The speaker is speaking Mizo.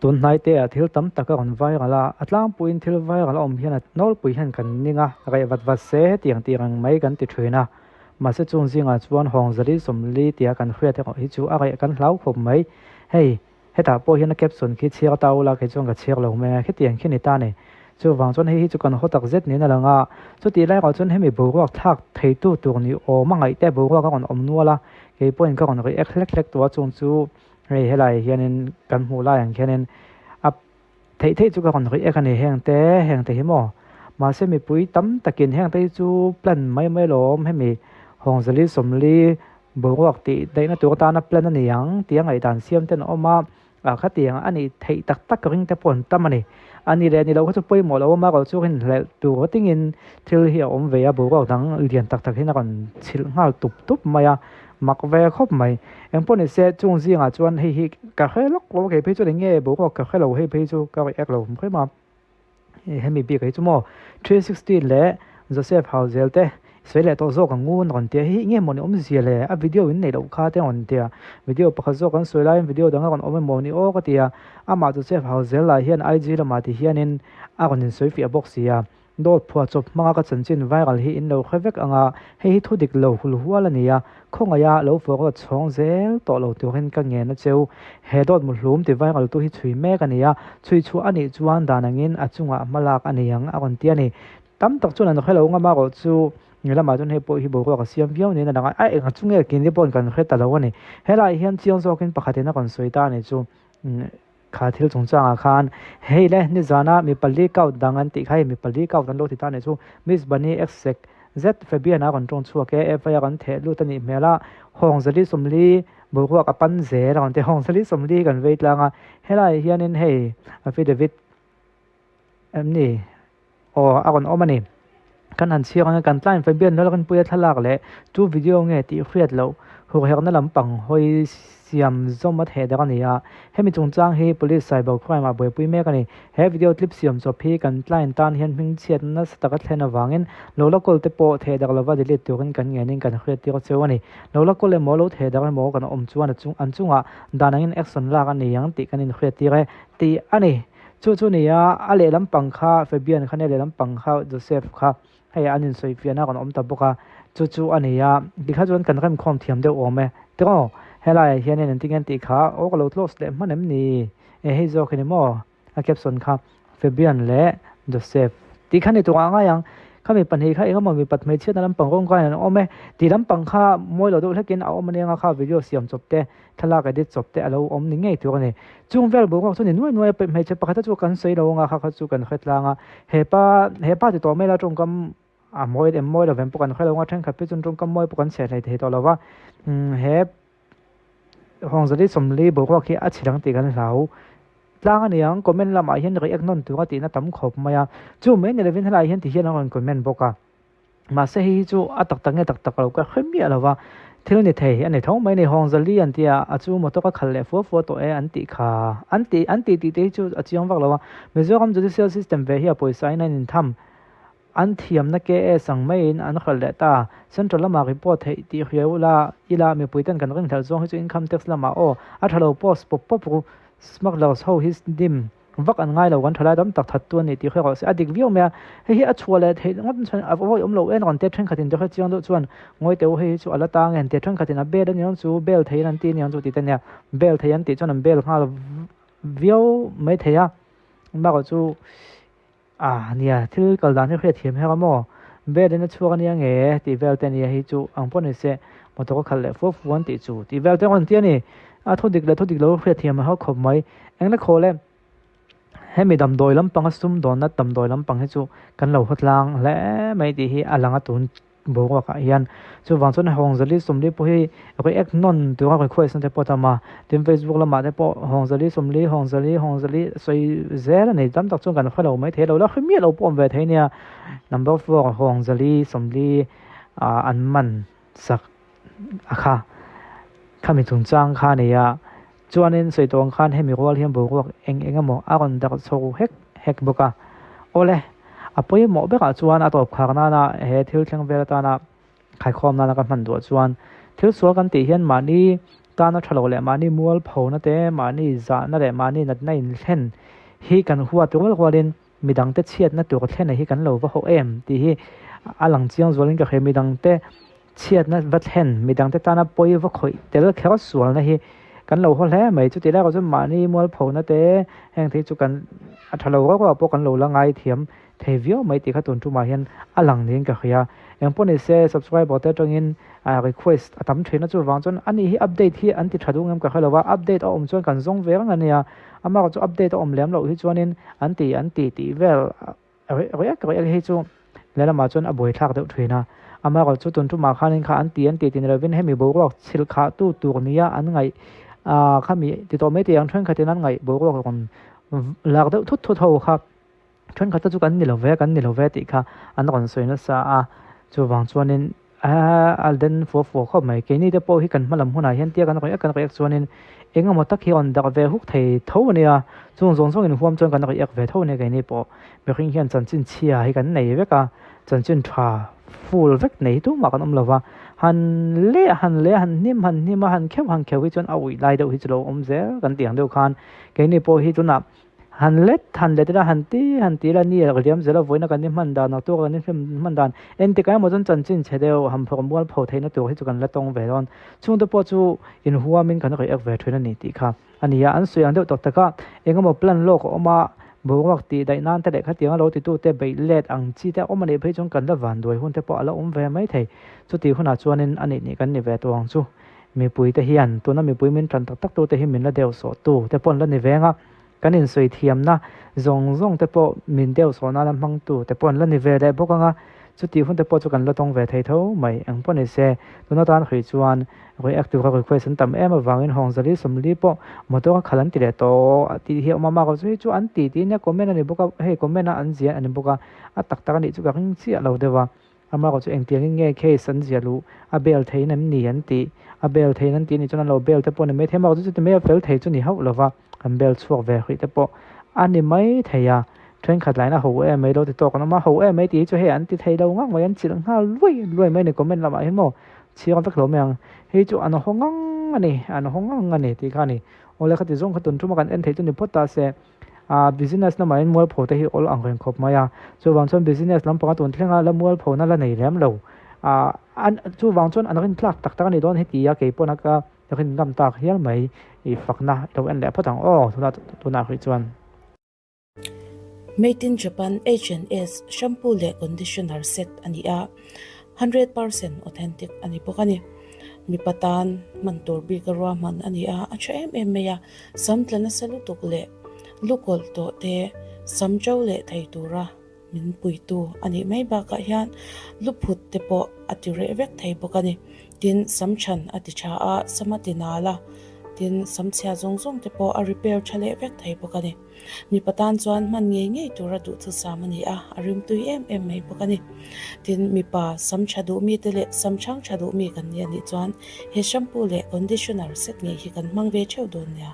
Tun hnaite ah thil tam tak a rawn viral a, a tlangpuiin thil viral a awm hian a nawlpui hian kan ning a, reh vat vat se hetiang tih reng mai kan ti thin a. Mahse chung zingah chuan hawng zali sawmli tia kan hriat erawh hi chu a reh kan hlau khawp mai. Hei, hetah pawh hian a caption khi chhiar ta ula kei chuan ka chhiar lo mai a, khitiang khi ni ta ni. Chuvang chuan hei hi chu kan haw tak zet niin a lang a, chutih lai erawh chuan hemi boruak thlak theitu tur ni awm a ngaihte boruak a rawn awm nual a, kei pawhin ka rawn react hlek hlek tawh a chung chu Hei helai hianin kan hmuh lai ang khianin a theih theih chu ka rawn react a ni heng te heng te hi maw mahse mipui tam takin heng te hi chu plan mai mai lawm hemi Hawngzali Sawmli boruak tih daihna tur atana plan a ni ang tih a ngaihdan siam ten a awm a ah khatiang a nih theih tak tak ring te pawh an tam a ni a ni leh ni lo kha chu pawimawh lo a awm a chu rinhlelh tur tingin thil hi a awm ve a boruak dang lian tak tak hian a rawn chhilh nghal tup tup mai a. Mak ve khawp mai. Engpawh ni se chung zingah chuan hei hi ka hre lawk lo kei phei chuan eng nge boruak ka hre lo hei phei chu ka react lo hrim a. Hemi bik hi chu maw 360 leh Joseph Hauzel te sawi leh tawh zawk ang ngun rawn tia hei enge mawni awmzia le a video in neih loh kha te rawn tia video pakhat zawk an sawi laiin video dang a rawn awm emaw ni aw ka tia amah Joseph Hauzel lah hian IG lamah ti hianin a rawn insawifiah bawk si a. Dawt phuahchawp hmanga ka chanchin viral hi in lo hre vek ang a, hei hi thu dik lo hul hual a ni a, khawngaiha lo forward chhawng zel tawh lo turin ka ngen a cheu. He dawt muhlum ti viral tu hi chhui mek a ni a, chhui chhuah a nih chuan dan angin a chungah hma lak a ni ang a rawn ti a ni. Tam tak chuan an hre lo ngam a rawh chu ni lamah chuan hei pawh hi boruak a siam viau niin a lang a, a eng chu nge kini pawhin kan hre ta lo a ni. Helaiah hian chiang zawkin pakhatin a rawn sawi ta a ni chu. Kha thil chungchangah khan hei le nizana mi pali count dang an tih kha hei mi pali count an lo ti ta nih chu Miss Bunny X-sek Z Fabian a rawn tawng chhuak e FIR an theh lut a nih hmel a Hawng zali sawmli boruak a pan zel a rawn ti Hawng zali sawmli kan vei tlang a helaiah hianin hei affidavit em ni aw a rawn awm a ni. Kan han chhiar ang e, kan tlai Fabian Lalrinpuia thlalak leh tu video nge tih hriat loh hurherhna lampang hawi siam zawm a theh der a ni a. Hemi chungchang hi Police Cyber Crime ah buaipui mek a ni. He video clip siam chawp hi kan client tan hian hmingchhiatna nasa taka thlen avangin lo la kawl te pawh theh darh lova delete turin kan ngenin kan hriat tir cheu a ni. Lo la kawl emaw lo theh darh emaw kan awm chuan an chungah dan angin action lak a ni ang tih kan inhriat tir e tih a ni. Chu chu nia, a lehlam pang kha Fabian kha nia, lehlam pang kha Joseph kha hei an insawi fiahna rawn awm ta bawk a, chu chu a ni a, tikha chuan kan remkhawm thiam deuh awm e. Tiraw, helaiah hianin engtin nge an tih kha, aw ka lo close leh hman em ni? E hei zawk hi ni maw? A caption kha Fabian leh Joseph tih kha ni tur ah ngai ang. Khami pahnih kha engemaw mipat hmeichhiatna lampang rawng khan an awm e, tih lampang kha mawi lo deuh hlekin a awm aniang a kha video siam chawp te Thlalak edit chawp te a lo awm ni ngei tur a ni. Chung vel boruak chu ni nuai nuai a, hmeichhe pakhat te chu kan sawi lo anga kha kha chu kan hre tlang a. He pa he pa ti tawh mai la tawngkam a mawi em mawi lo vem pawh kan hre lo anga thenkhat phei chuan tawngkam mawi pawh kan chhe hlei thei tawh lo va. He Hawngzali Sawmli boruak hi a chhe dang tih kan hlau tlang a ni ang. Comment lamah hian react nawn tura tihna tam khawp mai a. Chu mai ni lovin helaiah hian ti hian an rawn comment bawk a. Mahse hei hi chu a tak tak nge tak tak lo ka hre miah lo va, thil ni thei a ni tho mai ni, Hawngzali an tia a chu motor a khalh leh fua fua tawh e an tih kha an ti an tih tih te hi chu a chiang vak lo a, Mizoram judicial system ve hi a pawisa in a intham an thiamna KS ang maiin an hralh leh ta, central lamah report theih tih hria ula ila mipui ten kan ringhlelh zawng hi chu income tax lamah aw a tha lo post pawp pawp ru smugglers ho hi dim Vak an ngai lo, kan thalai tam tak that tu a ni tih hre rawh se. A dik viau mai a, hei hi a chhuah leh theih ngawt chuan a vawi awm lo en rawn te thenkhatin te hre chiang deuh chuan ngawi teh u hei hi chu a la tang e an ti a, thenkhatin a bel a ni ang chu bel thei an ti a ni ang chu tih te nia, bel thei an tih chuan an bel nghal viau mai thei a, bakah chu ah nia thil kal dan hi hriat thiam her a maw, bel in a chhuak a nia nge tih vel te a nia hei chu ang pawh ni se motor a khalh leh fuau fuau an tih chu tih vel te rawn ti a ni. A thu dik leh thu dik lo hriat thiam a hauh khawp mai. Engla khawl e, hemi damdawi lampanga sumdawnna damdawi lampang hi chu kan lo haw tlang hle mai tih hi a lang a tun boruakah hian. Chuvang chuan Hawngzali Sawmli pawh hi react nawn tura request na te pawh a tam a. Tin Facebook lamah te pawh Hawngzali Sawmli, Hawngzali, Hawngzali sawi zel a ni. Tam tak chuan kan hre lo mai thei lo la, hre miah lo pawh awm ve thei nia. Number four Hawngzali Sawmli ah an man sak a kha. Khami chungchang kha a ni a. Chuanin sawi tawh ang khan hemi rual hian boruak eng eng emaw a rawn darh chho hek hek bawk a. Awle, a pawimawh berah chuan a tawp khar nana he thil thleng vel atana khaikhawm nana ka hman duah chuan thil sual kan tih hian mahni tana tha lo leh mahni mualphona te, mahni zahna leh mahni natna inthlen hi kan huat rual rualin midangte chhiatna tur thlen hi kan lo va haw em tih hi a lang chiang zualin ka hria. Midangte chhiatna va thlen, midangte tana pawi va khawih tel kher sualna hi kan lo haw hle mai. Chutih lai erawh chuan mahni mualphona te heng te hi chu kan a tha lo rual rual pawh kan lo la ngaithiam thei viau mai tih kha tun tumah hian a lang niin ka hria. Engpawh ni se subscriber te atangin request a tam thin a chuvang chuan ani hi update hi an ti tha duh ngem ka hre lo a, update a awm chuan kan zawng ve reng a nia, amah chu update a awm lem loh hi chuanin an ti an ti tih vel react react hi chu lehlamah chuan a buaithlak deuh thin a, amaherawh chu tun tumah khanin kha an ti an ti tih ni lovin hemi boruak chhilh khah tu tur nia an ngaih khami ti tawh mai tih ang thenkhatin an ngaih boruak rawn lak deuh thut thut ho kha. Thenkhat te chu kan ni lo ve, kan ni lo ve tih kha an rawn sawi nasa a, chuvang chuanin a den fua fua khawp mai. Keini te pawh hi kan hma lam hunah hian tia kan rawi ek kan rawi ek chuanin eng emaw tak hi a rawn darh ve huk thei tho a nia, chung zawng zawngin huam chuan kan rawi ek ve tho a nia keini pawh. Mihring hian chanchin chhia hi kan nei vek a, chanchin tha full vek nei tumah kan awm lo va, han leh han leh han hnim han hnim a, han kheuh han kheuh hi chuan a uih lai deuh hi chu lo awm zel kan tih ang deuh khan keini pawh hi tunah Han let, han let ila, han ti, han ti ila, ni a liam zel a, vawiina kan inhman dan, a tuaka kan inhman dan, engtikah emaw chuan chanchin chhe deuh, han phawrh mual pho theihna tur hi chu kan la tawng ve dawn. Chhungte pawh chu inhuamin kan rawi ek ve thin a ni tih kha a ni a, an sawi ang deuh tak tak a, engemaw plan lawk a awm a, boruak tih daih nan te leh khatianga lo titute beih let ang chi te a awm a nih phei chuan kan la vanduai hun te pawh a la awm ve mai thei. Chutih hunah chuanin a nih nih kan ni ve tawh ang chu. Mipui te hian tuna mipui min tan tak tak tute hi min la deuh sawh tu te pawh an la ni veng a, kan insawi thiamna zawng zawng te pawh min deuh sawh nana hmang tu te pawh an la ni ve leh bawk ang a, chutih hun te pawh chu kan la tawng ve thei tho mai. Eng pawh ni se, tuna tan hrui chuan react tura request an tam em avangin Hawngzali Sawmli pawh motor a khalh an ti leh tawh tih hi a awm a, mah chu hei chu an ti tiin nia comment a ni bawk a, hei comment a an ziah a ni bawk a, a tak tak a nih chu ka ring chiah lo deuh a. Amaherawh chu engtiangin nge case an ziah luh a bail theiin em ni an tih? A bail theiin an tih a nih chuan an lo bail te pawh a ni mai thei. Amaherawh chu chuti mai a fel thei chu ni hauh lova an bail chhuak ve hrih te pawh a ni mai thei a. Thenkhat lahin a ho em mai lo ti tawk an awm a, ho em mai tih hi chu hei an ti thei lo ngang mai, an chilh nghal luai luai mai a ni comment lamah hian maw chhiar vek lo mai ang. Hei chu an haw ngang a ni, an haw ngang a ni tih kha a ni. Awle khati zawng kha tun thuma kan en theih chu ni phawt ta se. Ah business lamah hian mualpho te hi awl ang reng khawp mai a, chuvang chuan business lampanga tun thlenga la mualphona la nei lem lo. Ah an chuvang chuan an rin tlak tak tak a ni dawn heti a kei pawn a ka rin ngam tak hial mai i fakna i lo en leh phawt ang aw tunah tunah hrih chuan. Made in Japan H&S shampoo leh conditioner set a ni a, 100% authentic a ni bawk a ni. Mipa tan hman tur bik a ruahman a ni a, a tha em em mai a. Sam tla nasa lutuk leh lu kawlh tawh te sam to leh thei tura min puitu a nih mai bakah hian lu phut te pawh a ti reh vek thei bawk a ni. Tin, sam chhan a ti tha a, sam a ti nal a, tin sam chhia zawng zawng te pawh a repair tha leh vek thei bawk a ni. Mipa tan chuan hman ngei ngei tura duhthusam a ni a, a rimtui em em mai bawk a ni. Tin, mipa sam tha duh mite leh sam chhang tha duh mi kan ni a nih chuan he shampoo leh conditioner set ngei hi kan hmang ve theuh dawn nia.